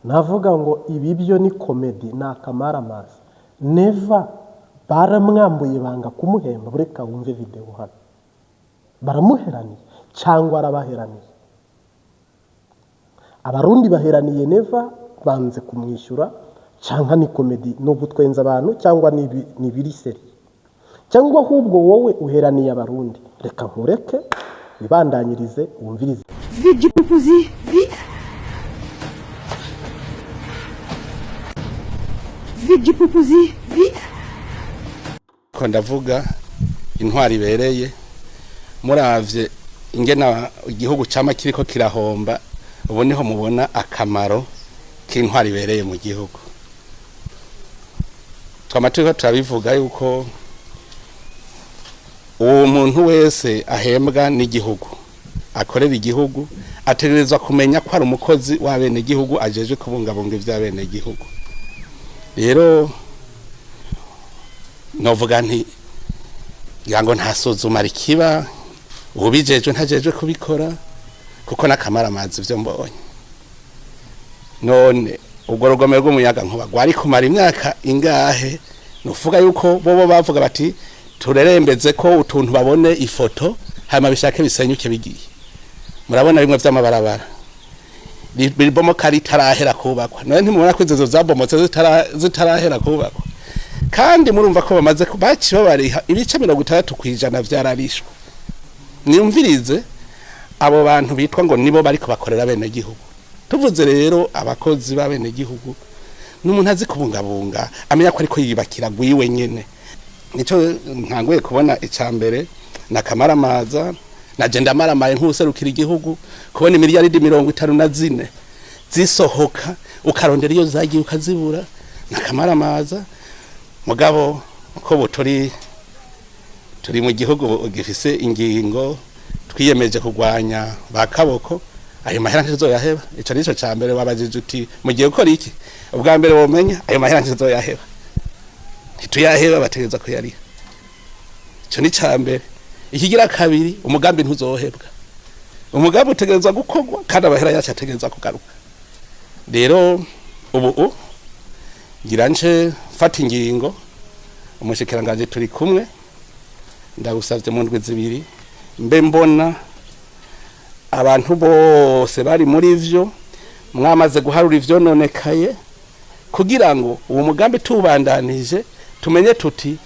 Navuga ngo ibi byo ni comédie, ni akamaramaza. Neva baramwambuye, banga kumuhemba. Reka wumve videwo hano. Baramuheraniye cyangwa arabaheraniye? Abarundi baheraniye Neva, banze kumwishyura, cyangwa ni comédie, ni ugutwenza abantu, cyangwa ni ibiri sérieux, cyangwa ahubwo wowe uheraniye Abarundi? Reka nkureke wibandanyirize, wumvirize. Vite du Popozi, vite. Vite du Popozi, vite. Ko ndavuga intwari ibereye, muravye ingena igihugu cama kiriko kirahomba, ubu niho mubona akamaro k'intwari ibereye mu gihugu. Twama turiko turabivuga yuko uwo muntu wese ahembwa n'igihugu, akorera igihugu, ategerezwa kumenya ko ari umukozi w'abenegihugu, ajejwe kubungabunga ivy'abenegihugu. Rero novuga nti ngira ngo nta suzuma rikiba, ubijejwe ntajejwe kubikora, kuko n'akamaramazi ivyo mbonye. None ubwo rugomero rw'umuyaga nkuba rwari kumara imyaka ingahe? Nuvuga yuko bobo bavuga bati turerembeze ko utuntu, babone ifoto, hanyuma bishake bisenyuke bigiye. Murabona bimwe vy'amabarabara ribomoka ritarahera kubakwa. None ntimubona ko inzu zabomotse zitarahera kubakwa? Kandi murumva ko bamaze baci babariha ibice 60% vyararishwe. Niyumvirize abo bantu bitwa ngo nibo bariko bakorera bene gihugu. Tuvuze rero abakozi b'abene gihugu, n'umuntu azi kubungabunga, amenya ko ariko yibakira gwiwe nyene. Nico ntanguye kubona ica mbere na kamaramaza. Naje ndamaramaye nk'userukira igihugu kubona imiliyaridi 54 zisohoka, ukarondera iyo zagiye ukazibura, na kamaramaza. Mugabo ko buturi turi mu gihugu gifise ingingo twiyemeje kurwanya ba kaboko, ayo mahera ntizoyaheba. Ico nico ca mbere wabajije uti mugiye gukora iki? Ubwa mbere womenya, ayo mahera ntizoyaheba, ntituyaheba, bategereza kuyariha. Ico ni ca mbere. Ikigira kabiri, umugambi ntuzohebwa, umugambi utegerezwa gukorwa kandi amahera yacu ategerezwa kugaruka. Rero ubu ngira nce mfata ingingo. Umushikiranganji turi kumwe, ndagusavye mu ndwi 2 mbe mbona abantu bose bari muri vyo mwamaze guharura ivyononekaye, kugira ngo uwo mugambi tubandanije tumenye tuti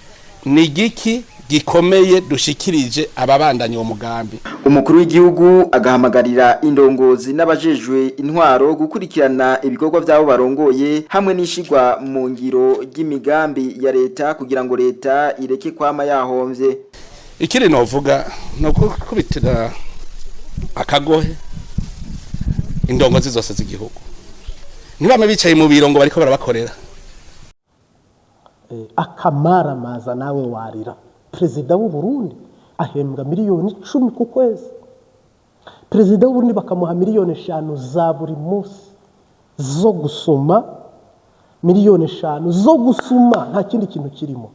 ni igiki gikomeye dushikirije ababandanya uwo mugambi. Umukuru w'igihugu agahamagarira indongozi n'abajejwe intwaro gukurikirana ibikorwa by'abo barongoye hamwe n'ishigwa mu ngiro ry'imigambi ya leta, kugira ngo leta ireke kwama yahomvye. Ikindi novuga no kubitira akagohe indongozi zose z'igihugu, ntibame bicaye mu biro ngo bariko barabakorera. Akamaramaza, nawe warira. Perezida w'u Burundi ahembwa miliyoni 10 ku kwezi. Perezida w'u Burundi bakamuha miliyoni 5 za buri munsi zo gusoma, miliyoni 5 zo gusuma, nta kindi kintu kirimo.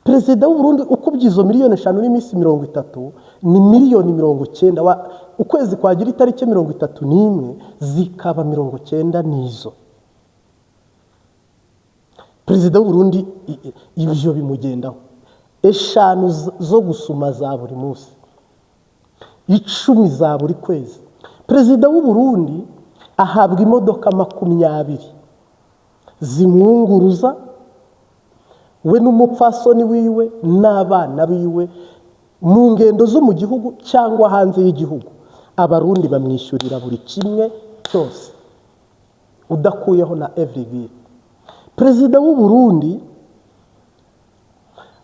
Perezida w'u Burundi, ukubye izo miliyoni 5 n'iminsi 30, ni miliyoni 90. Ukwezi kwagira itariki 31, zikaba 90 n'izo. Perezida w'u Burundi ibyo bimugendaho, 5 zo gusuma za buri munsi, 10 za buri kwezi. Perezida w'u Burundi ahabwa imodoka 20 zimwunguruza we n'umupfasoni wiwe n'abana biwe mu ngendo zo mu gihugu cyangwa hanze y'igihugu. Abarundi bamwishyurira buri kimwe cyose, udakuyeho na everybill. Perezida w'u Burundi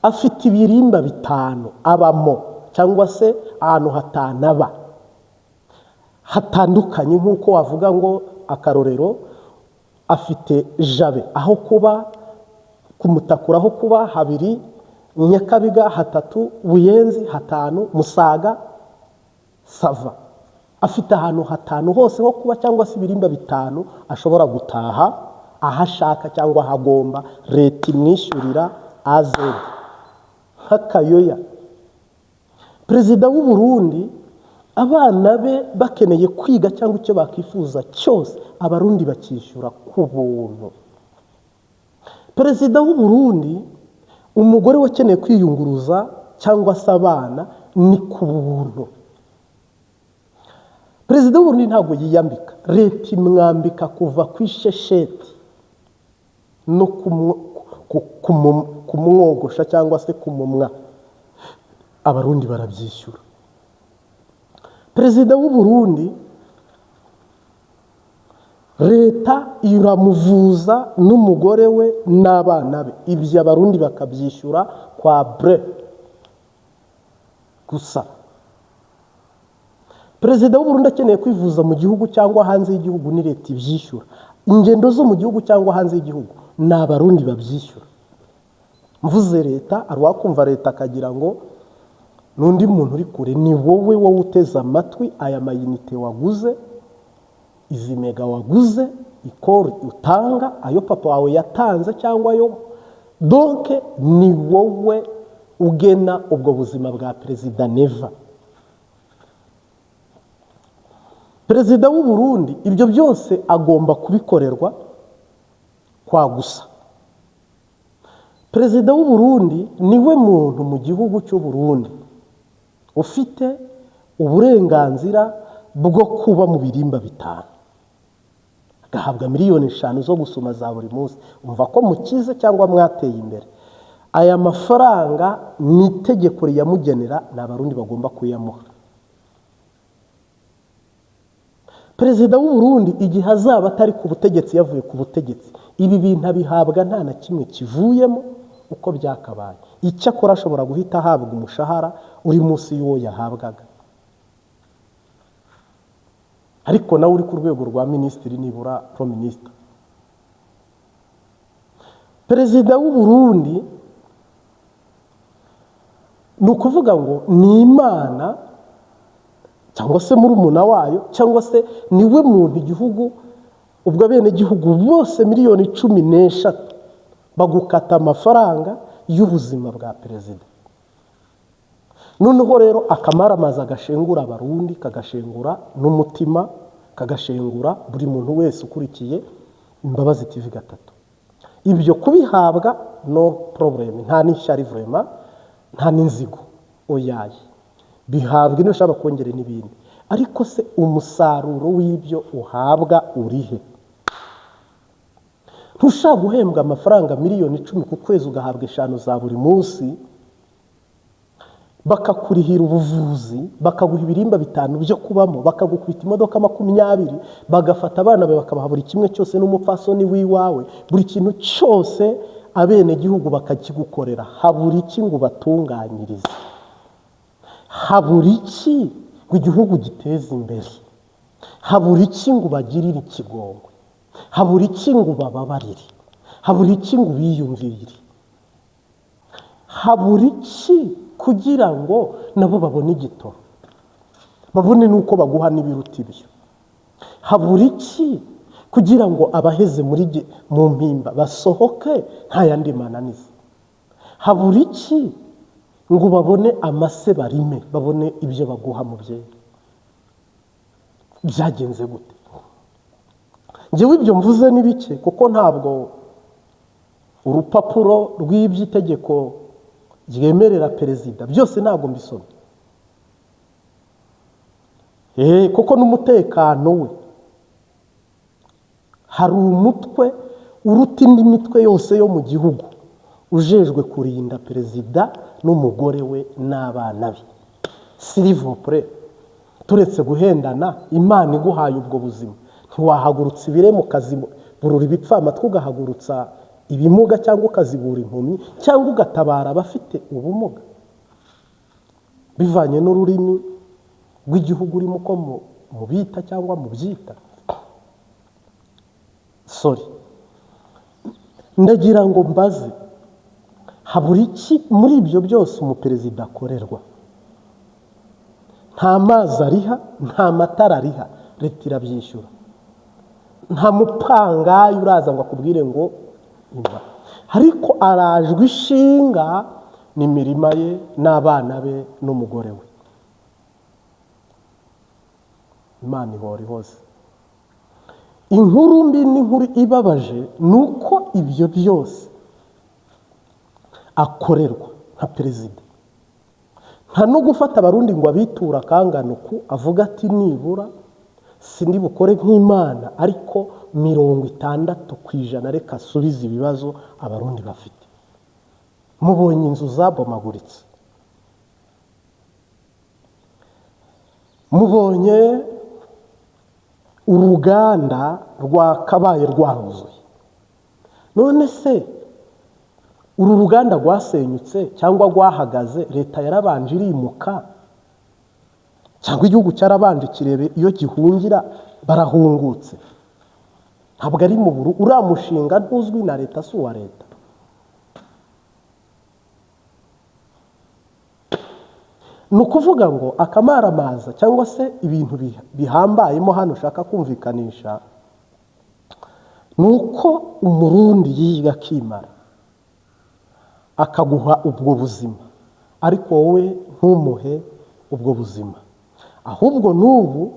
afite ibirimba bitanu abamo, cyangwa se ahantu hatanu aba hatandukanye. Nk'uko wavuga ngo akarorero, afite Jabe aho kuba, Kumutakura aho kuba habiri, Nyakabiga hatatu, Buyenzi hatanu, Musaga sava. Afite ahantu hatanu hose ho kuba, cyangwa se ibirimba bitanu ashobora gutaha aho ashaka cyangwa aho agomba. Leta imwishyurira azedi nk'akayoya. Perezida w'u Burundi Abana be bakeneye kwiga cyangwa icyo bakifuza cyose, Abarundi bakishyura ku buntu. Perezida w'u Burundi, umugore we akeneye kwiyunguruza cyangwa se abana, ni ku buntu. Perezida w'u Burundi ntabwo yiyambika, leta imwambika kuva ku ishesheti no kumwogosha cyangwa se kumumwa, Abarundi barabyishyura. Perezida w'u Burundi leta iramuvuza n'umugore we n'abana be, ibyo Abarundi bakabyishyura kwa bre gusa. Perezida w'u Burundi akeneye kwivuza mu gihugu cyangwa hanze y'igihugu, ni leta ibyishyura. Ingendo zo mu gihugu cyangwa hanze y'igihugu ni Abarundi babyishyura. Mvuze leta, hari uwakumva leta akagira ngo n'undi muntu uri kure. Ni wowe, wowe uteze amatwi, aya mayinite waguze, izi mega waguze, ikori utanga, ayo papa wawe yatanze cyangwa ayo. Donc ni wowe ugena ubwo buzima bwa Perezida Neva. Perezida w'u Burundi ibyo byose agomba kubikorerwa kwa gusa. Perezida w'u Burundi niwe muntu mu gihugu cy'u Burundi ufite uburenganzira bwo kuba mu birimba 5, agahabwa miliyoni 5 zo gusoma za buri munsi. Umva ko mukize cyangwa mwateye imbere. Aya mafaranga ni itegeko riyamugenera, ni Abarundi bagomba kuyamuha. Perezida w'u Burundi igihe azaba atari ku butegetsi, yavuye ku butegetsi, ibi bintu abihabwa nta na kimwe kivuyemo uko byakabaye. Icyakora ashobora guhita ahabwa umushahara uri munsi y'uwo yahabwaga, ariko nawe uri ku rwego rwa minisitiri, nibura pro-ministre. Perezida w'u Burundi ni ukuvuga ngo ni Imana cyangwa se murumuna wayo, cyangwa se niwe muntu igihugu, ubwo abenegihugu bose miliyoni 13 bagukata amafaranga y'ubuzima bwa perezida. Noneho rero akamaramaza gashengura Abarundi, kagashengura n'umutima, kagashengura buri muntu wese ukurikiye Imbabazi TV 3. Ibyo kubihabwa no problem, nta n'ishyari vraiment, nta n'inzigo, oyaye, bihabwa ino ushaka kongera n'ibindi. Ariko se umusaruro w'ibyo uhabwa urihe? Ntushaka guhembwa amafaranga miliyoni 10 ku kwezi, ugahabwa 5 za buri munsi, bakakurihira ubuvuzi, bakaguha ibirimba 5 byo kubamo, bakagukubita imodoka 20, bagafata abana bawe bakabaha buri kimwe cyose n'umupfasoni w'iwawe, buri kintu cyose abenegihugu bakakigukorera. Habura iki ngo ubatunganyirize? Habura iki ngo igihugu giteze imbere? Habura iki ngo ubagirire ikigongwe? Habura iki ngo ubababarire? Habura iki ngo ubiyumvire? Habura iki kugira ngo nabo babone igitoro, babone n'uko baguha n'ibiruta ibyo? Habura iki kugira ngo abaheze muri mu mpimba basohoke nta yandi mananiza? Habura iki ngo babone amase barime, babone ibyo baguha mubyeyi? Byagenze gute? Njyewe ibyo mvuze ni bike, kuko ntabwo urupapuro rw'iby'itegeko ryemerera perezida byose ntabwo mbisoma, kuko n'umutekano we, hari umutwe uruta indi mitwe yose yo mu gihugu ujejwe kurinda perezida n'umugore we n'abana be. S'il vous plaît, turetse guhendana, Imana iguhaye ubwo buzima, ntiwahagurutsa ibiremo ukaziburura ibipfamatwi, ugahagurutsa ibimuga cyangwa ukazibura impumyi cyangwa ugatabara abafite ubumuga, bivanye n'ururimi rw'igihugu urimo uko mubita cyangwa mubyita. Sorry, ndagira ngo mbaze, habura iki muri ibyo byose umuperezida akorerwa? Nta mazi ariha, nta matara ariha, leta irabyishyura. Nta mupangayi uraza ngo akubwire ngo imba, ariko arajwe ishinga n'imirima ye n'abana be n'umugore we. Imana ihora ihose. Inkuru mbi n'inkuru ibabaje ni uko ibyo byose akorerwa nka perezida, nta no gufata Abarundi ngo abiture akangana uku, avuga ati nibura sindi bukore nk'Imana, ariko 60% reka asubize ibibazo Abarundi bafite. Mubonye inzu zabomaguritse, mubonye uruganda rwakabaye rwaruzuye. None se uru ruganda rwasenyutse cyangwa rwahagaze, leta yarabanje irimuka, cyangwa igihugu cyarabanje kirebe iyo gihungira, barahungutse. Ntabwo ari mu buru, uriya mushinga ntuzwi na leta, si uwa leta. Ni ukuvuga ngo akamaramaza cyangwa se ibintu bihambayemo hano ushaka kumvikanisha, ni uko Umurundi yiga akimara akaguha ubwo buzima, ariko wowe ntumuhe ubwo buzima, ahubwo n'ubu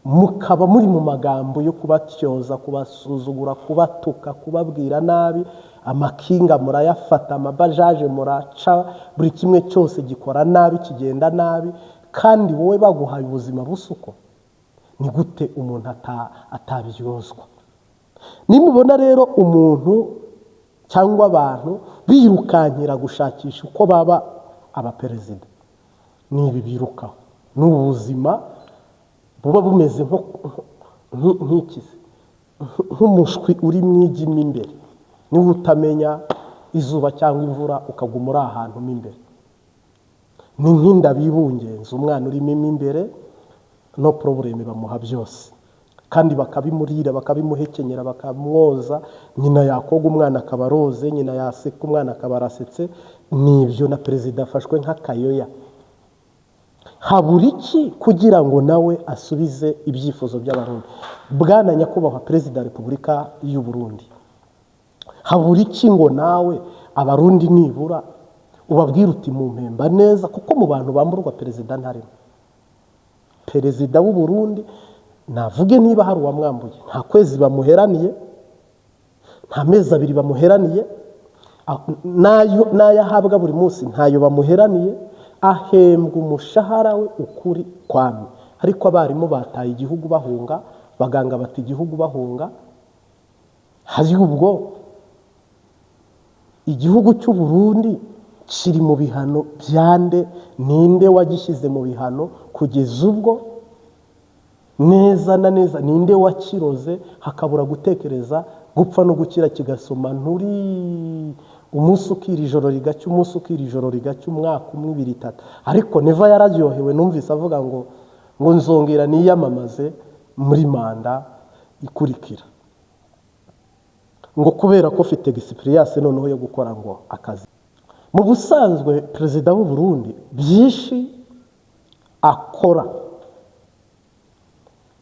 mukaba muri mu magambo yo kubatyoza, kubasuzugura, kubatuka, kubabwira nabi. Amakinga murayafata, amabajaje muraca, buri kimwe cyose gikora nabi, kigenda nabi, kandi wowe baguhaye ubuzima busuko. Ni gute umuntu atabiryozwa? Nimubona rero umuntu cyangwa abantu birukankira gushakisha uko baba abaperezida, nibi birukaho, ni ubuzima buba bumeze nk'ikizi, nk'umushwi uri mu igi mo imbere, niba utamenya izuba cyangwa imvura ukaguma uri ahantu mo imbere. Ni nk'inda bibungenza, umwana urimo imbere no problème, bamuha byose kandi bakabimurira, bakabimuhekenyera, bakamwoza. Nyina yakoga umwana akaba aroze, nyina yaseka umwana akaba arasetse. Nibyo na perezida afashwe nk'akayoya. Habura iki kugira ngo nawe asubize ibyifuzo by'Abarundi? Bwana Nyakubahwa Perezida wa Repubulika y'u Burundi, habura iki ngo nawe Abarundi nibura ubabwire uti mumpemba neza? Kuko mu bantu bamburwa perezida ntarimo. Perezida w'u Burundi navuge niba hari uwamwambuye, nta kwezi bamuheraniye, nta mezi abiri bamuheraniye, n'ayo ahabwa buri munsi ntayo bamuheraniye, ahembwa umushahara we ukuri kwami. Ariko abarimu bataye igihugu bahunga, baganga bata igihugu bahunga. Hari ubwo igihugu cy'u Burundi kiri mu bihano byande, ninde wagishyize mu bihano kugeza ubwo neza na neza, ninde wakiroze hakabura gutekereza gupfa no gukira, kigasoma nturi umunsi ukira ijoro rigacya, umunsi ukira ijoro rigacya, umwaka umwe, ibiri, itatu. Ariko Neva yararyohewe, numvise avuga ngo nzongera niyamamaze muri manda ikurikira, ngo kubera ko ufite experience noneho yo gukora ngo akazi. Mu busanzwe perezida w'u Burundi byinshi akora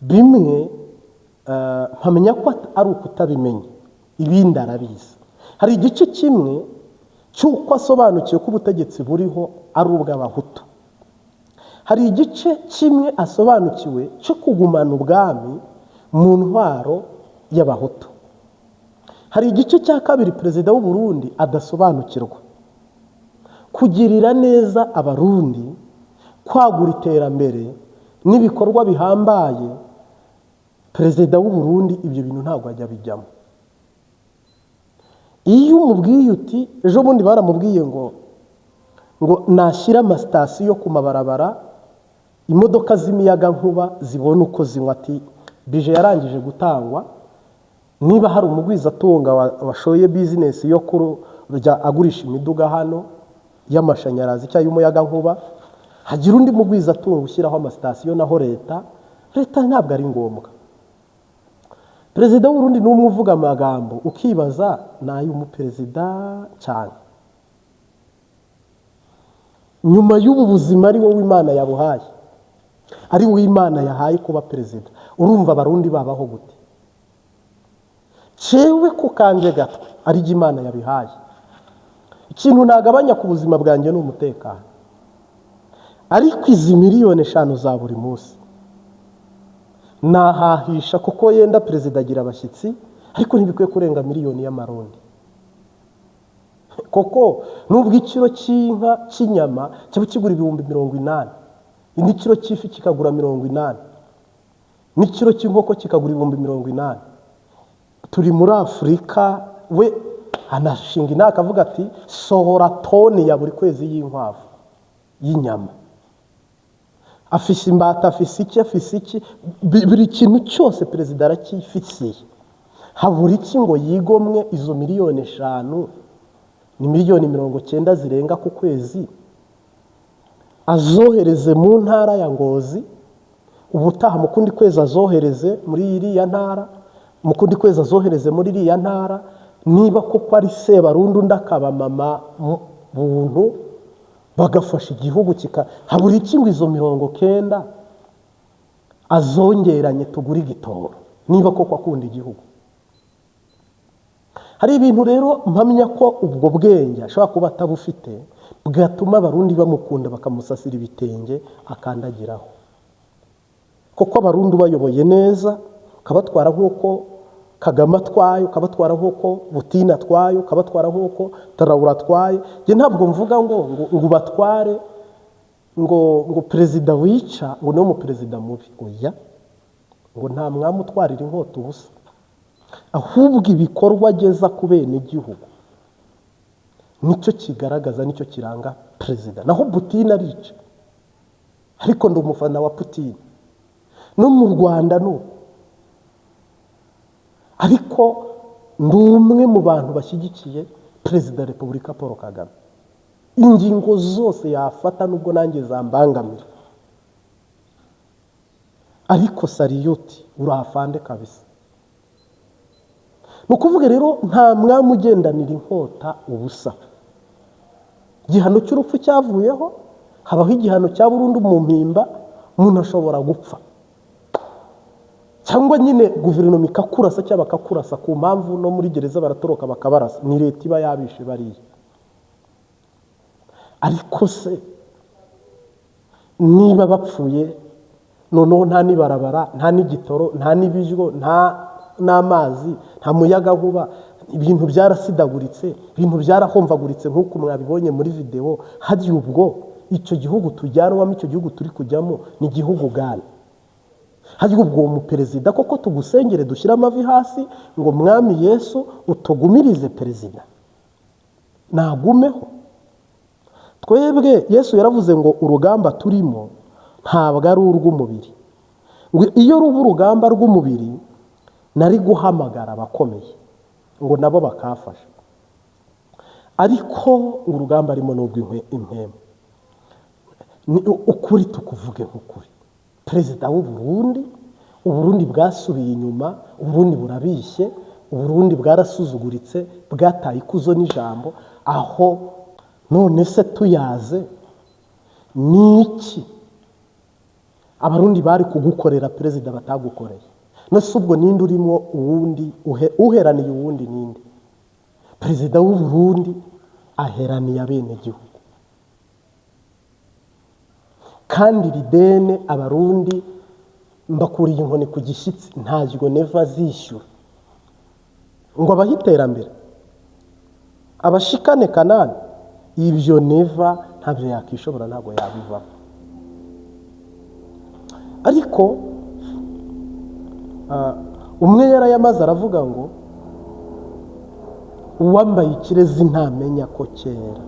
bimwe mpamenya ko ari ukutabimenya, ibindi arabizi. Hari igice kimwe cy'uko asobanukiwe ko ubutegetsi buriho ari ubw'Abahutu, hari igice kimwe asobanukiwe cyo kugumana ubwami mu ntwaro y'Abahutu, hari igice cya kabiri perezida w'u Burundi adasobanukirwa, kugirira neza Abarundi, kwagura iterambere n'ibikorwa bihambaye. Perezida w'u Burundi ibyo bintu ntabwo ajya bijyamo. Iyo umubwiye uti, ejo bundi baramubwiye ngo nashyira amasitasiyo ku mabarabara, imodoka z'imiyaga nkuba zibona uko zinywa, ati bije yarangije gutangwa, niba hari umugwizatunga washoye bizinesi yo kurya agurisha imiduga hano y'amashanyarazi cyangwa y'umuyaga nkuba, hagira undi mugwizatunga ushyiraho amasitasiyo, naho leta ntabwo ari ngombwa. Perezida w'u Burundi n'umwe uvuga amagambo ukibaza n'ay'umuperezida cyane. Nyuma y'ubu buzima ari wowe Imana yabuhaye, ari wowe Imana yahaye kuba perezida, urumva Abarundi babaho gute? Cewe ku kanje gatwe ari Imana yabihaye, ikintu nagabanya ku buzima bwanjye ni umutekano. Ariko izi 5 miliyoni za buri munsi Nahahisha kuko yenda perezida agira abashyitsi, ariko ntibikwiye kurenga miliyoni y'amarundi. Koko nubwo ikiro cy'inka cy'inyama cyaba kigura 80,000, n'ikiro cy'ifi kikagura 80, n'ikiro cy'inkoko kikagura 80,000, turi muri Afurika. We anashinga inama akavuga ati sohora toni ya buri kwezi y'inkwavu y'inyama. Afise imbata, afise iki, afise iki, buri kintu cyose perezida aracyifisiye. Habura iki ngo yigomwe izo miliyoni 5, ni miliyoni 90 zirenga ku kwezi, azohereze mu ntara ya Ngozi, ubutaha mu kundi kwezi azohereze muri iriya ntara, mu kundi kwezi azohereze muri iriya ntara? Niba koko ari Sebarundi, undi akaba mama buntu, bagafasha igihugu kika, habura iki ngo izo 90 azongeranye tugure igitoro, niba koko akunda igihugu? Hari ibintu rero mpamya ko ubwo bwenge ashobora kuba atabufite, bwatuma Abarundi bamukunda, bakamusasira ibitenge akandagiraho. Kuko Abarundi ubayoboye neza, ukabatwara nk'uko Kagame atwaye, ukabatwara nk'uko Putin atwaye, ukabatwara nk'uko Traoré atwaye. Njye ntabwo mvuga ngo ubatware ngo perezida wica ngo niwe muperezida mubi. Oya, ngo nta mwami utwarira inkota ubusa. Ahubwo ibikorwa ageza ku bene igihugu nicyo kigaragaza, nicyo kiranga perezida. Naho Putin arica, ariko ndi umufana wa Putin. No mu Rwanda ni uko, ariko ndi umwe mu bantu bashyigikiye Perezida wa Repubulika Paul Kagame, ingingo zose yafata, nubwo nanjye zambangamira, ariko salute, urafande kabisa. Ni ukuvuga rero nta mwami ugendanira inkota ubusa. Igihano cy'urupfu cyavuyeho, habaho igihano cya burundu mu Mpimba. Umuntu ashobora gupfa, cyangwa nyine guverinoma ikakurasa, cyangwa bakakurasa ku mpamvu. No muri gereza baratoroka bakabarasa, ni leta iba yabishe bariya. Ariko se niba bapfuye, noneho nta n'ibarabara, nta n'igitoro, nta n'ibiryo, nta n'amazi, nta muyagankuba, ibintu byarasidaguritse, ibintu byarahomvaguritse nk'uko mwabibonye muri videwo, hajya ubwo icyo gihugu tujyanwamo, icyo gihugu turi kujyamo ni igihugu gana? Hajya ubwo uwo muperezida koko tugusengere, dushyire amavi hasi ngo Mwami Yesu utugumirize perezida, nagumeho? Twebwe Yesu yaravuze ngo urugamba turimo ntabwo ari urw'umubiri, ngo iyo ruba urugamba rw'umubiri nari guhamagara abakomeye ngo nabo bakafasha, ariko urugamba arimo ni urw'impemu. Ni ukuri, tukuvuge nk'ukuri, perezida w'u Burundi, Uburundi bwasubiye inyuma, Uburundi burabishye, Uburundi bwarasuzuguritse, bwataye ikuzo n'ijambo. Aho none se tuyaze ni iki Abarundi bari kugukorera, perezida, batagukoreye? Nose ubwo ninde urimo uwundi, uheraniye uwundi ninde? Perezida w'u Burundi aheraniye abenegihugu, kandi iri deni Abarundi, mbakuriye inkoni ku gishyitsi, ntabwo Neva azishyura ngo abahe iterambere, abashikane Kanani. Ibyo Neva ntabyo yakishobora, ntabwo yabivamo. Ariko umwe yarayamaze aravuga ngo uwambaye ikirezi ntamenya ko kera.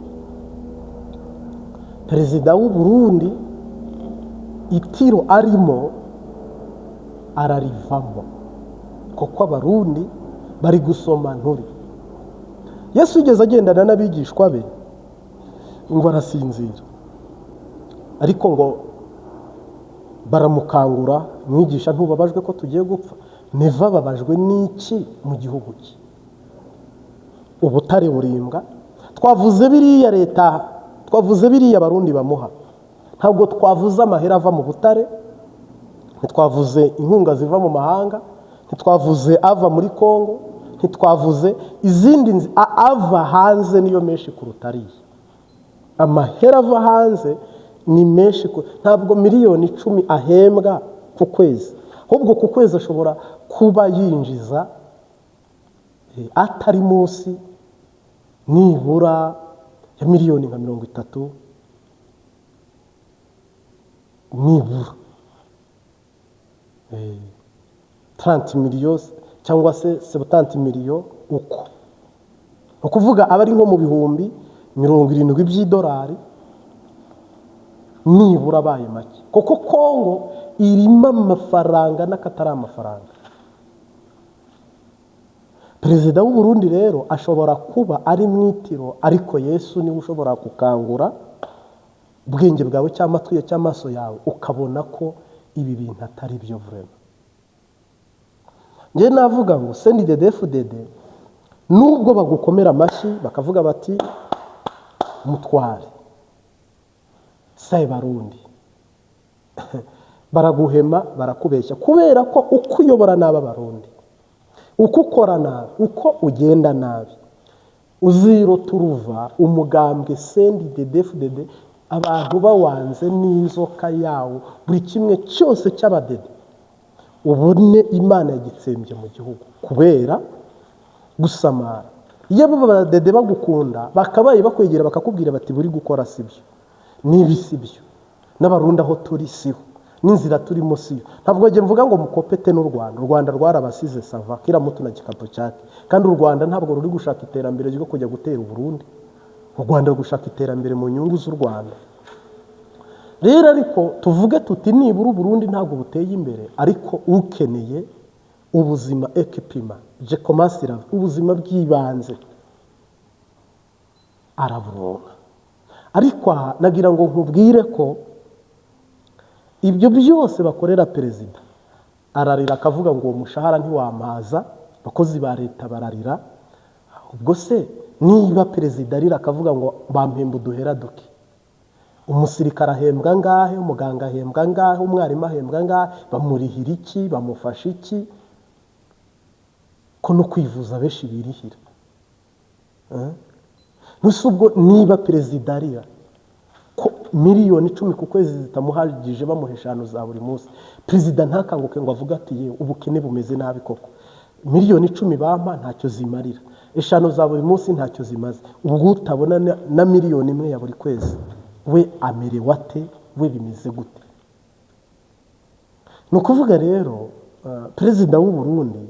Perezida w'u Burundi itiro arimo ararivamo, kuko Abarundi bari gusoma nturi. Yesu yigeze agendana n'abigishwa be, ngo arasinzira, ariko ngo baramukangura: "Mwigisha, ntubabajwe ko tugiye gupfa?" Neva babajwe n'iki mu gihugu cye? Ubutare burimbwa, twavuze biriya leta, twavuze biriya Abarundi bamuha, ntabwo twavuze amahera ava mu butare, ntitwavuze inkunga ziva mu mahanga, ntitwavuze ava muri Kongo, ntitwavuze izindi ava hanze. Niyo menshi kuruta ariya. Amahera ava hanze ni menshi, ntabwo miliyoni 10 ahembwa ku kwezi. Ahubwo ku kwezi ashobora kuba yinjiza atari munsi nibura ya miliyoni nka 30 nibura 30 millions cyangwa se 70 millions, uko ni ukuvuga aba ari nko mu 70,000 by'idolari nibura, abaye make, kuko Kongo irimo amafaranga n'akatari amafaranga. Perezida w'u Burundi rero ashobora kuba ari mu itiro, ariko Yesu niwe ushobora gukangura ubwenge bwawe cyangwa amatwi cyangwa amaso yawe, ukabona ko ibi bintu atari byo vraiment. Njye navuga ngo CNDD-FDD, nubwo bagukomera amashyi bakavuga bati mutware saye Barundi, baraguhema, barakubeshya, kubera ko uko uyobora nabi Abarundi, uko ukora nabi, uko ugenda nabi, uziro turuva umugambwe CNDD-FDD abantu bawanze n'inzoka yawo, buri kimwe cyose cy'abadede ubone Imana yagitsembye mu gihugu kubera gusamara. Iyo abo badede bagukunda bakabaye bakwegera bakakubwira bati buri gukora si byo, nibi si byo, n'Abarundi aho turi siho, n'inzira turimo siyo. Ntabwo njye mvuga ngo mukopete n'u Rwanda. U Rwanda rwarabasize, ça va, kila mtu na kikapu chake. Kandi u Rwanda ntabwo ruri gushaka iterambere ryo kujya gutera Uburundi. U Rwanda ruri gushaka iterambere mu nyungu z'u Rwanda rero. Ariko tuvuge tuti nibura Uburundi ntabwo buteye imbere, ariko ukeneye ubuzima ekipima jekomasira, ubuzima bw'ibanze araburonka. Ariko aha nagira ngo nkubwire ko ibyo byose bakorera perezida, ararira akavuga ngo uwo mushahara ntiwamaza, abakozi ba leta bararira. Ubwo se niba perezida arira akavuga ngo bampemba uduhera duke, umusirikare ahembwa angahe? Umuganga ahembwa angahe? Umwarimu ahembwa angahe? Bamurihira iki? Bamufasha iki? Ko no kwivuza benshi birihira? Nuse ubwo niba perezida arira ko miliyoni 10 ku kwezi zitamuhagije, bamuha 5 za buri munsi, perezida ntakanguke ngo avuge ati yewe, ubukene bumeze nabi koko, miliyoni 10 bampa ntacyo zimarira, 5 za buri munsi ntacyo zimaze, ubwo utabona na miliyoni 1 ya buri kwezi we amerewe ate? We bimeze gute? Ni ukuvuga rero perezida w'u Burundi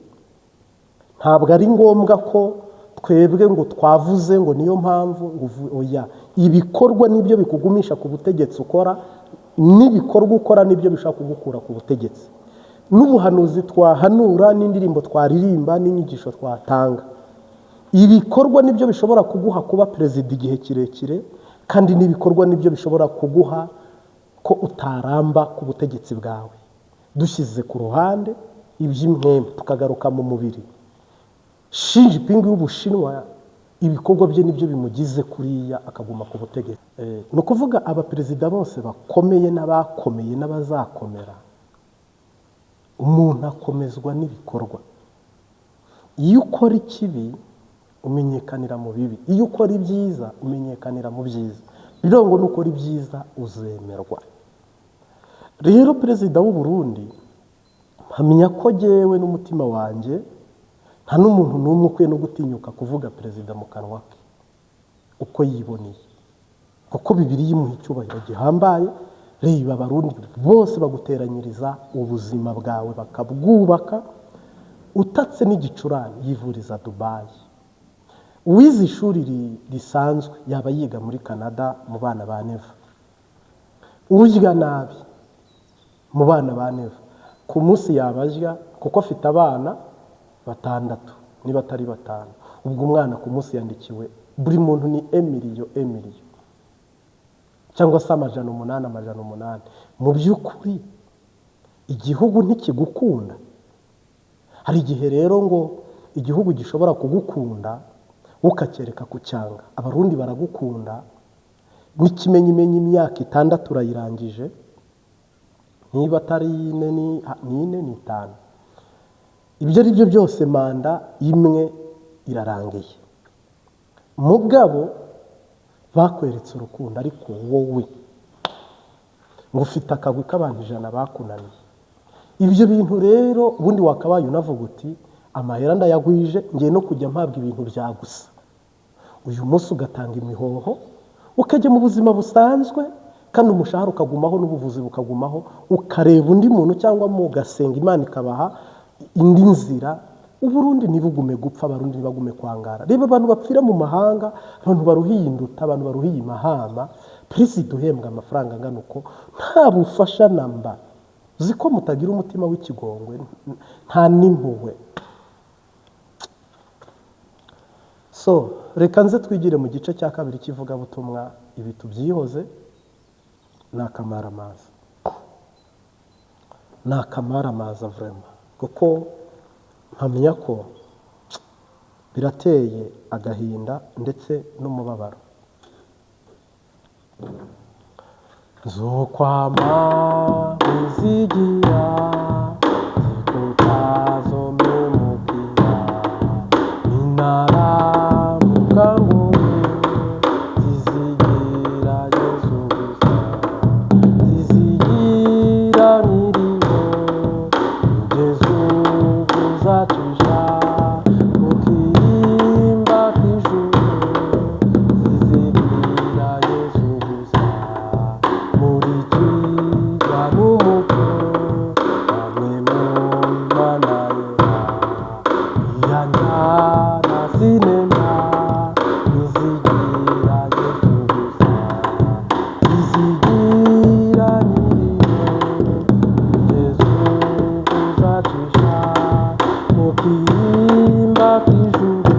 ntabwo ari ngombwa ko twebwe ngo twavuze ngo niyo mpamvu ngo oya. Ibikorwa nibyo bikugumisha ku butegetsi ukora, n'ibikorwa ukora nibyo bishobora kugukura ku butegetsi, n'ubuhanuzi twahanura, n'indirimbo twaririmba, n'inyigisho twatanga. Ibikorwa nibyo bishobora kuguha kuba perezida igihe kirekire, kandi n'ibikorwa nibyo bishobora kuguha ko utaramba ku butegetsi bwawe. Dushyize ku ruhande iby'impwemu tukagaruka mu mubiri, Xi Jinping y'Ubushinwa, ibikorwa bye nibyo bimugize kuriya akaguma ku butegetsi. Ni ukuvuga abaperezida bose bakomeye n'abakomeye n'abazakomera, umuntu akomezwa n'ibikorwa. Iyo ukora ikibi umenyekanira mu bibi, iyo ukora ibyiza umenyekanira mu byiza. Birongo nukora ibyiza uzemerwa. Rero perezida w'u Burundi, mpamya ko jyewe n'umutima wanjye nta n'umuntu n'umwe ukwiye no gutinyuka kuvuga perezida mu kanwa ke uko yiboneye, kuko Bibiliya imuha icyubahiro gihambaye. Reba Abarundi bose baguteranyiriza ubuzima bwawe bakabwubaka, utatse n'igicurane yivuriza Dubayi, uwize ishuri risanzwe yaba yiga muri Canada mu bana ba Neva, urya nabi mu bana ba Neva ku munsi yabajya, kuko afite abana batandatu niba atari batanu. Ubwo umwana ku munsi yandikiwe buri muntu ni emiliyo emiliyo cyangwa se 800 800. Mu by'ukuri igihugu ntikigukunda. Hari igihe rero ngo igihugu gishobora kugukunda ukacyereka kucyanga. Abarundi baragukunda n'ikimenyimenyi, imyaka 6 urayirangije, niba atari 4 ni 4 ni 5, ibyo ari byo byose manda imwe irarangiye. Mugabo bakweretse urukundo, ariko wowe ngo ufite akagwi k'abantu 100 bakunaniye. Ibyo bintu rero ubundi wakabaye unavuga uti amahera ndayagwije, ngiye no kujya mpabwa ibintu bya gusa. Uyu munsi ugatanga imihoho, ukajya mu buzima busanzwe, kandi umushahara ukagumaho n'ubuvuzi bukagumaho, ukareba undi muntu cyangwa mugasenga Imana ikabaha indi nzira. Uburundi ntibugume gupfa, Abarundi ntibagume kwangara. Reba abantu bapfira mu mahanga, abantu baruhiye induta, abantu baruhiye imahama. Perezida uhembwa amafaranga angana uko nta bufasha namba. Uzi ko mutagira umutima w'ikigongwe, nta n'impuhwe. So reka nze twigire mu gice cya kabiri cy'ivugabutumwa, ibi tubyihoze. Ni akamaramaza, ni akamaramaza vraiment, kuko mpamya ko birateye agahinda ndetse n'umubabaro. Nzokwama nzigira zikutazomemukira ninaramuka nguwe zizigira Yesu gusa, zizigira nkiriho kugeza ubwo uzacisha mu kirimba k'ijuru, zizigira Yesu gusa muri kirya n'umuco hamwe mu Mana yera iyanjyana sinema izigira Yesu gusa, izigira nyiriyo kugeza ubwo uzacisha mu kirimba k'ijuru,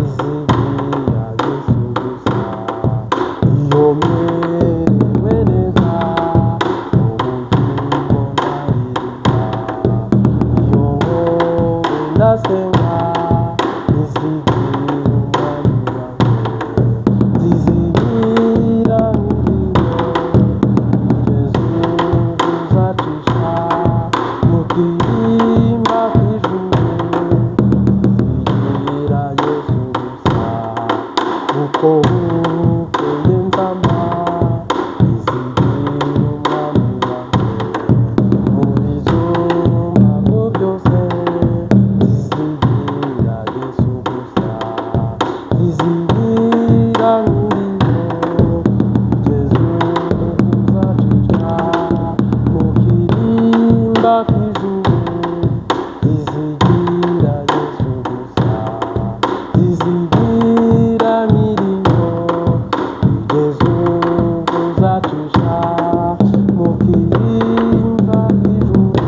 izigira Yesu gusa iyo merewe neza ubugingo ndaririmba, iyo nkowe ndasenga izigira umwami wanjye, zizigira nyiriyo kugeza ubwo uzacisha mu kirimba k'ijuru, zizigira Yesu gusa uko bukeye nzama izigira umwami wanjye mu bizumamo byose, zizigira Yesu gusa, zizigira nyiriyo kugeza ubwo uzacisha mu kirimba k'ijuru, zizigira Yesu gusa, zizigira nyiriyo kugeza ubwo uzacisha mu kirimba k'ijuru,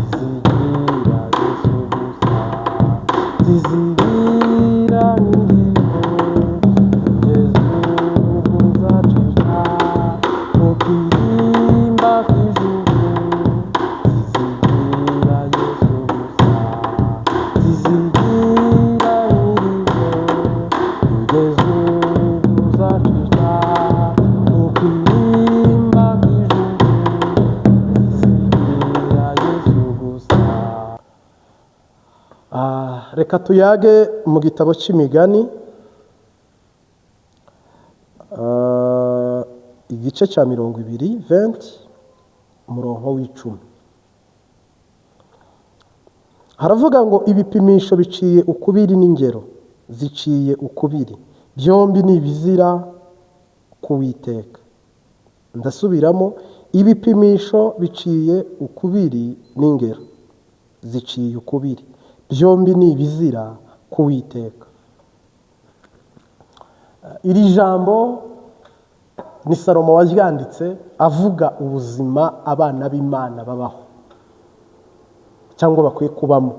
zizigira Yesu gusa, zizigira nyiriyo kugeza ubwo uzacisha mu kirimba k'ijuru, zizigira Yesu gusa, zizigira nyiriyo kugeza ubwo uzacisha mu kirimba k'ijuru, zizigira Yesu gusa. Reka tuyage mu gitabo cy'imigani, igice cya 20 umurongo w'icumi. Haravuga ngo ibipimisho biciye ukubiri n'ingero ziciye ukubiri, byombi ni ibizira kuwiteka. Ndasubiramo, ibipimisho biciye ukubiri n'ingero ziciye ukubiri, byombi ni ibizira kuwiteka. Iri jambo ni Salomo waryanditse avuga ubuzima abana b'Imana babaho cyangwa bakwiye kubamo.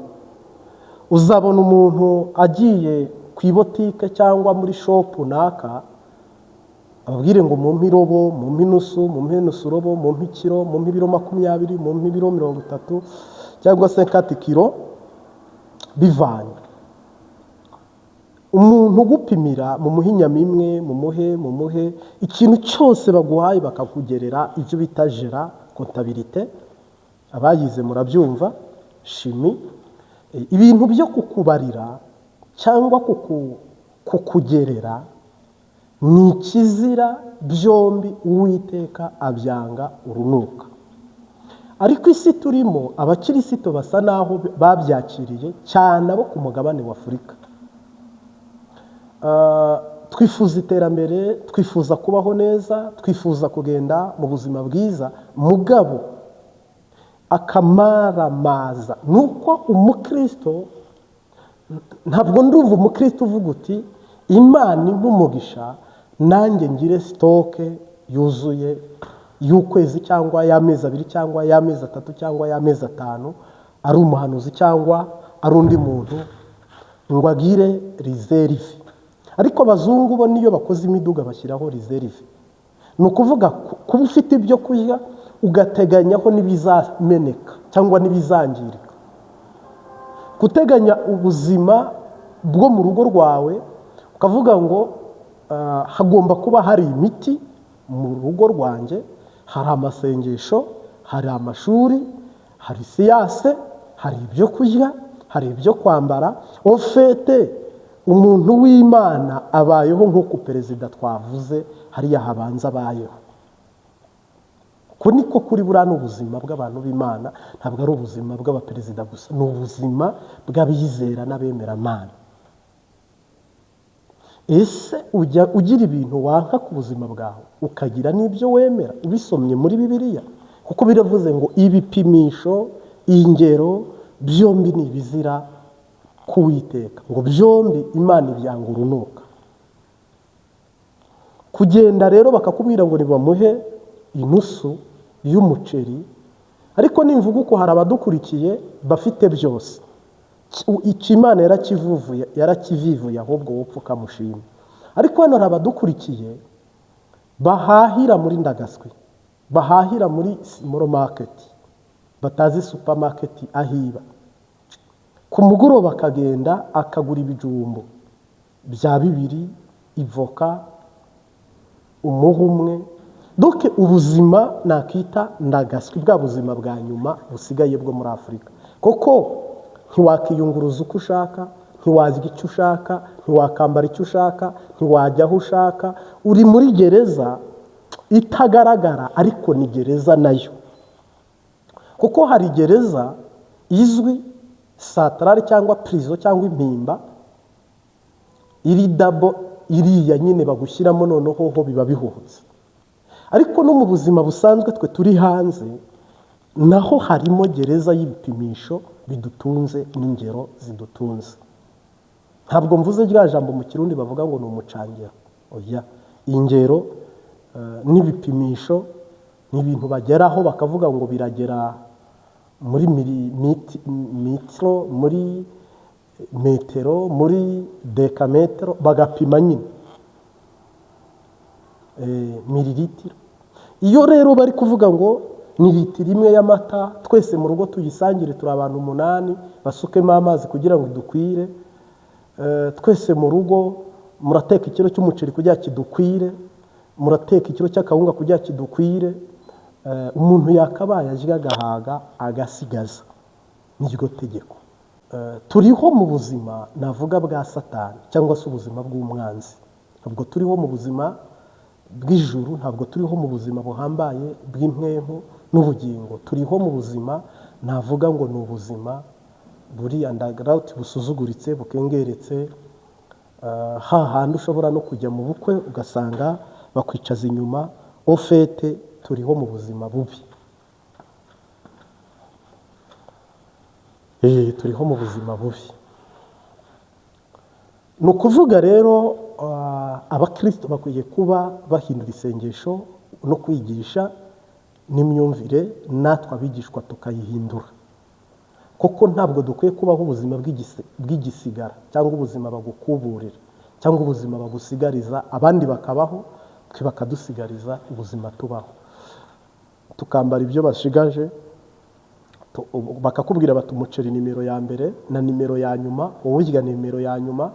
Uzabona umuntu agiye ku ibotike cyangwa muri shopu naka, ababwire ngo mumpe irobo, mumpe inusu, mumpe inusu robo, mumpe ikiro, mumpe ibiro 20, mumpe ibiro 30 cyangwa se 4 kilo, bivanye. Umuntu ugupimira mumuhe inyama imwe, mumuhe ikintu cyose baguhaye, bakakugerera ibyo bita jera kontabilite, abayize murabyumva, shimi, ibintu byo kukubarira cyangwa kukugerera ni ikizira, byombi Uwiteka abyanga urunuka. Ariko isi turimo, abakirisito basa naho babyakiriye cyane, abo ku mugabane wa Afurika. Twifuza iterambere, twifuza kubaho neza, twifuza kugenda mu buzima bwiza. Mugabo akamaramaza ni uko umukristo, ntabwo ndumva umukristo uvuga uti: "Imana impa umugisha, nanjye ngire stock yuzuye y'ukwezi cyangwa y'amezi 2 cyangwa y'amezi 3 cyangwa y'amezi 5," ari umuhanuzi cyangwa ari undi muntu, ngo agire réserve. Ariko abazungu bo niyo bakoze imiduga bashyiraho réserve. Ni ukuvuga kuba ufite ibyo kurya, ugateganyaho n'ibizameneka cyangwa n'ibizangirika, guteganya ubuzima bwo mu rugo rwawe, ukavuga ngo hagomba kuba hari imiti mu rugo rwanjye, hari amasengesho, hari amashuri, hari science, hari ibyo kurya, hari ibyo kwambara. Au fait, umuntu w'Imana abayeho nk'uko perezida twavuze hariya habanza abayeho. Ko niko kuri buriya ni ubuzima bw'abantu b'Imana, ntabwo ari ubuzima bw'abaperezida gusa, ni ubuzima bw'abizera n'abemeramana. Ese ujya ugira ibintu wanka ku buzima bwawe, ukagira n'ibyo wemera ubisomye muri Bibiliya? Kuko biravuze ngo ibipimisho, ingero byombi ni ibizira kuwiteka, ngo byombi Imana ibyanga urunuka. Kugenda rero bakakubwira ngo nibamuhe inusu y'umuceri, ariko nimvuga uko hari abadukurikiye bafite byose. Icyo Imana yarakivuvuye, yarakivivuye, ahubwo wowe upfa ukamushima. Ariko hano hari abadukurikiye bahahira muri ndagaswi, bahahira muri small market, batazi supermarket aho iba. Ku mugoroba akagenda akagura ibijumbo bya 2, ivoka, umuha umwe. Donc ubuzima nakita ndagaswi, bwa buzima bwa nyuma busigaye bwo muri Afurika. Koko ntiwakiyunguruza uko ushaka, ntiwarya icyo ushaka, ntiwakambara icyo ushaka, ntiwajya aho ushaka. Uri muri gereza itagaragara, ariko ni gereza nayo, kuko hari gereza izwi centrale cyangwa prison cyangwa impimba iri dabo, iriya nyine bagushyiramo, noneho ho biba bihuhutse. Ariko no mu buzima busanzwe twe turi hanze, naho harimo gereza y'ibipimisho bidutunze n'ingero zidutunze. Ntabwo mvuze rya jambo mu Kirundi bavuga ngo ni umucangero, oya. Ingero n'ibipimisho ni ibintu bageraho bakavuga ngo biragera muri mitiro, muri metero, muri dekametero, bagapima nyine mililitiro. Iyo rero bari kuvuga ngo ni litiro imwe y'amata, twese mu rugo tuyisangire, turi abantu 8, basukemo amazi kugira ngo dukwire. Twese mu rugo murateka ikiro cy'umuceri kugira kidukwire, murateka ikiro cy'akawunga kugira kidukwire. Umuntu yakabaye arya agahaga agasigaza, niryo tegeko. Turiho mu buzima navuga bwa Satani cyangwa se ubuzima bw'umwanzi. Ntabwo turiho mu buzima bw'ijuru, ntabwo turiho mu buzima buhambaye bw'impwemu n'ubugingo. Turiho mu buzima navuga ngo ni ubuzima buri underground, busuzuguritse, bukengeretse, hahandi ushobora no kujya mu bukwe ugasanga bakwicaza inyuma. Au fait, turiho mu buzima bubi. Turiho mu buzima bubi. Ni ukuvuga rero abakristo bakwiye kuba bahindura isengesho no kwigisha n'imyumvire, natwe abigishwa tukayihindura, kuko ntabwo dukwiye kubaho ubuzima bw'igisigara cyangwa ubuzima bagukuburira cyangwa ubuzima bagusigariza, abandi bakabaho, twe bakadusigariza ubuzima tubaho, tukambara ibyo bashigaje. Bakakubwira bati umuceri nimero ya mbere na nimero ya nyuma, wowe urya nimero ya nyuma.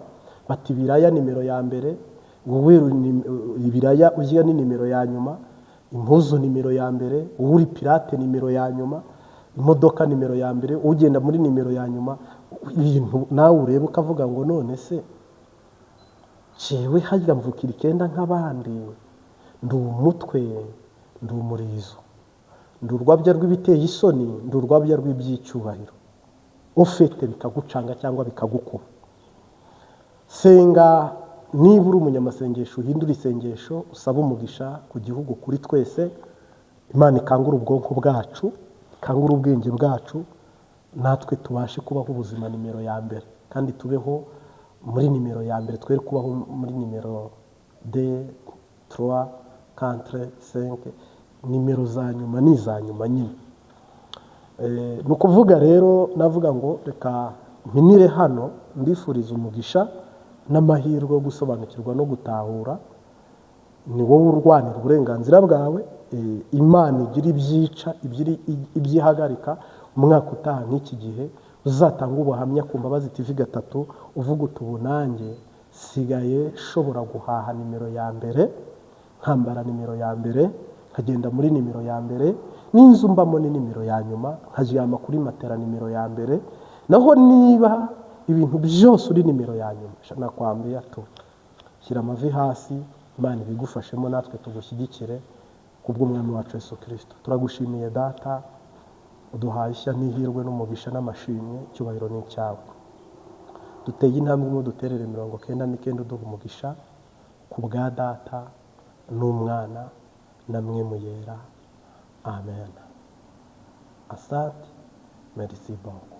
Bati ibiraya nimero ya mbere, wowe ibiraya urya ni nimero ya nyuma. Impuzu nimero ya mbere, wowe uri pirate nimero ya nyuma. Imodoka nimero ya mbere, ugenda muri nimero ya nyuma. Ibintu nawe ureba ukavuga ngo none se jewe harya mvukira 9 nk'abandi? Ndi umutwe, ndi umurizo. Ndi urwabya rw'ibiteye isoni, ndi urwabya rw'iby'icyubahiro. Ufite bikagucanga cyangwa bikagukuba. Senga niba uri umunyamasengesho, uhindure isengesho, usabe umugisha ku gihugu, kuri twese. Imana ikangure ubwonko bwacu, ikangure ubwenge bwacu, natwe tubashe kubaho ubuzima nimero ya mbere, kandi tubeho muri nimero ya mbere, twere kubaho muri nimero deux, trois, quatre, cinq. Nimero za nyuma ni iza nyuma nyine. Ni ukuvuga rero, navuga ngo reka mpinire hano, mbifuriza umugisha n'amahirwe yo gusobanukirwa no gutahura. Ni wowe urwanira uburenganzira bwawe. Imana igira ibyica, ibyihagarika. Umwaka utaha nk'iki gihe uzatanga ubuhamya ku Mbabazi TV 3, uvuga uti: "Ubu nanjye sigaye nshobora guhaha nimero ya mbere, nkambara nimero ya mbere, nkagenda muri nimero ya mbere, n'inzu mbamo ni nimero ya nyuma, nkaryama kuri matera nimero ya mbere." Naho niba ibintu byose uri nimero ya nyuma, nakwambiye tu shyira amavi hasi, Imana ibigufashemo, natwe tugushyigikire kubw'Umwami wacu Yesu Kirisito. Turagushimiye Data, uduhaye ishya n'ihirwe n'umugisha n'amashimwe, icyubahiro ni icyawe. Duteye intambwe imwe, duterere 99, uduha umugisha ku bwa Data n'Umwana na Mpwemu Yera. Amen. Asante, merci beaucoup.